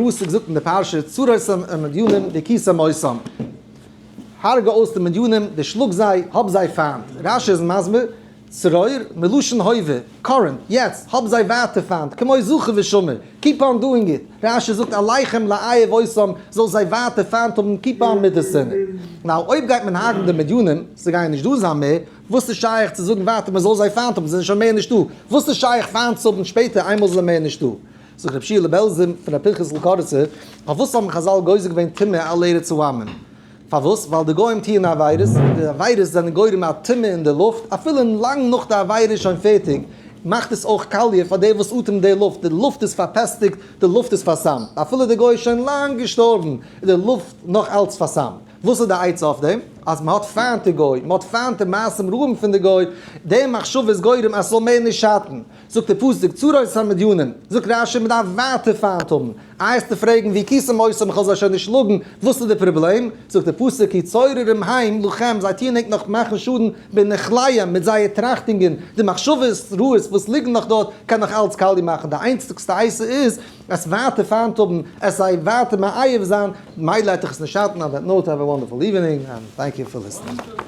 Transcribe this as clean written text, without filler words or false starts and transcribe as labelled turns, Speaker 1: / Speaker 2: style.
Speaker 1: פסוק זאגט אין די פרשה צרור את המדינים והכיתם אותם, הרגע אויס די מדינים, דערשלאג זיי, האב זיי פיינט. רשי איז מסביר, צרור, מלשון הווה, current, יעצט, האב זיי ווייטער פיינט, כמו זכור ושמור, keep on doing it, רשי זאגט עליכם לאהב אותם, זאלסט זיי ווייטער פיינט האבן, keep on מיט די שנאה. Now, אויב גייט מען הרג'ן די מדינים, זיי גייען נישט דא זיין מער, וואס איז שייך צו זאגן ווייטער מען זאל זיי פיינט האבן, זיי זענען שוין מער נישטא, וואס איז שייך פיינט צו האבן שפעטער איינמאל זיי זענען מער נישטא? זאגט רבי שיעלע בעלזער פון רבי פנחס'ל קאריצער, פארוואס האבן חזל גוזר געווען טומאה על ארץ העמים? פארוואס? ווייל די גוים טוען עבירות, און די עבירות זענען גורם א טומאה אין די לופט, אפילו לאנג נאך די עבירה איז שוין פערטיג, מאכט עס אויך קאליע פאר דער וואס אטעמט די לופט, די לופט איז פארפעסטיגט, די לופט איז פארסמט, אפילו די גוי איז שוין לאנג געשטארבן, איז די לופט נאך אלץ פארסמט. וואס איז די עצה אויף דעם? אז מען האט פיינט די גוי, מען האט פיינט די מעשים רעים פון די גוי, די מחשבה איז גורם אז ס'זאל מער נישט שאטן. זאגט דער פסוק צרור את המדינים, זאגט רשי מען דארף ווייטער פיינט האבן, איי עסטו פרעגן והכיתם אותם איך זאל זיי שוין נישט שלאגן, וואס איז די פראבלעם? זאגט דער פסוק כי צוררים הם לכם, זיי טוען ענק נאך מאכן שאדן בנכליהם מיט זייער טראכטונגען, די מחשבות רעות וואס ליגן נאך דארט קען נאך אלץ קאליע מאכן, די איינציגסטע עצה איז עס ווייטער פיינט האבן, עס זיי ווייטער מאהב זיין, מילא העט איך עס נישט שאטן, on that note have a wonderful evening and thank you for listening.